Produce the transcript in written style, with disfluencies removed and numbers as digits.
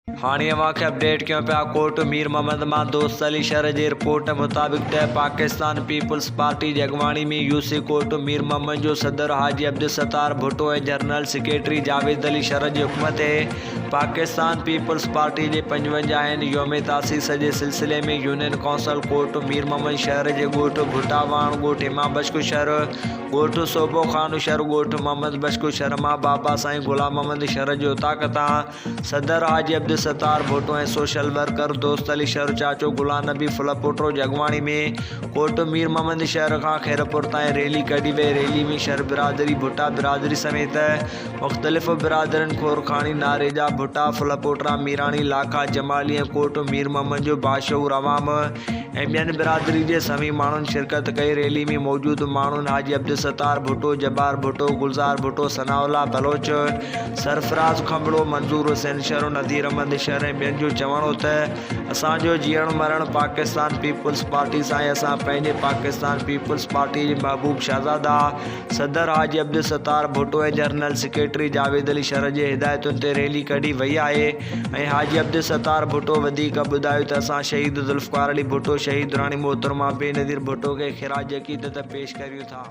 هاڻي اوهان کي اپڊيٽ ڪيون پيا ڪوٽ مير محمد مان دوست علي شر جي رپورٽ مطابق ته پاڪستان پيپلز پارٽي جي اڳواڻي ۾ يو سي ڪوٽ مير محمد جو صدر حاجي عبدالستار ڀٽو ۽ جنرل سيڪريٽري جاويد علي شر جي حڪم تي پاڪستان پيپلز پارٽي جي پنجونجاهين يوم تاسيس جي سلسلي ۾ يونين ڪائونسل ڪوٽ مير محمد شهر جي ڳوٺ ڀٽا واڻ، ڳوٺ امام بشڪ شھر، ڳوٺ صوبو خان شھر، ڳوٺ محمد بشڪ شھر مان بابا سائين غلام محمد شھر جي اوطاق تان صدر حاجي عبدالستار ڀٽو ۽ سوشل ورڪر دوست علي شھر چاچو غلام نبي ڦلپوٽو جي اڳواڻي ۾ ڪوٽ مير محمد شهر کان خيرپور تائين ريلي ڪڍي وئي، ريلي ۾ شھر برادري، ڀٽا برادري سميت مختلف برادرين کورکاڻي، ناريجا، ڀٽا، ڦلپوٽرا، ميراڻي، لاکا، جمالي ۽ ڪوٽ مير محمد جو باشعور عوام ۽ ٻين برادري جي سوين ماڻهن شرڪت ڪئي، ريلي ۾ موجود ماڻهن حاجي عبدالستار ڀٽو، جبار ڀٽو، گلزار ڀٽو، ثناء الله بلوچ، سرفراز کنڀڙو، منظور حسين شر، نذير احمد شر ۽ ٻين جو چوڻ هو ته اسان جو جيئڻ مرڻ پاڪستان پيپلز پارٽي سان آهي، اسان پنهنجي پاڪستان پيپلز پارٽي جي محبوب شهزاده صدر حاجي عبدالستار ڀٽو ۽ جنرل سيڪريٽري جاويد علي شر جي هدايتن تي ريلي ڪڍي وئي آهي ۽ حاجي عبدالستار ڀٽو وڌيڪ ٻڌايو ته اسان شهيد ذوالفقار علي ڀٽو، شهيد راڻي محترمه بينظير ڀٽو کي خراج عقيدت پيش ڪريون ٿا.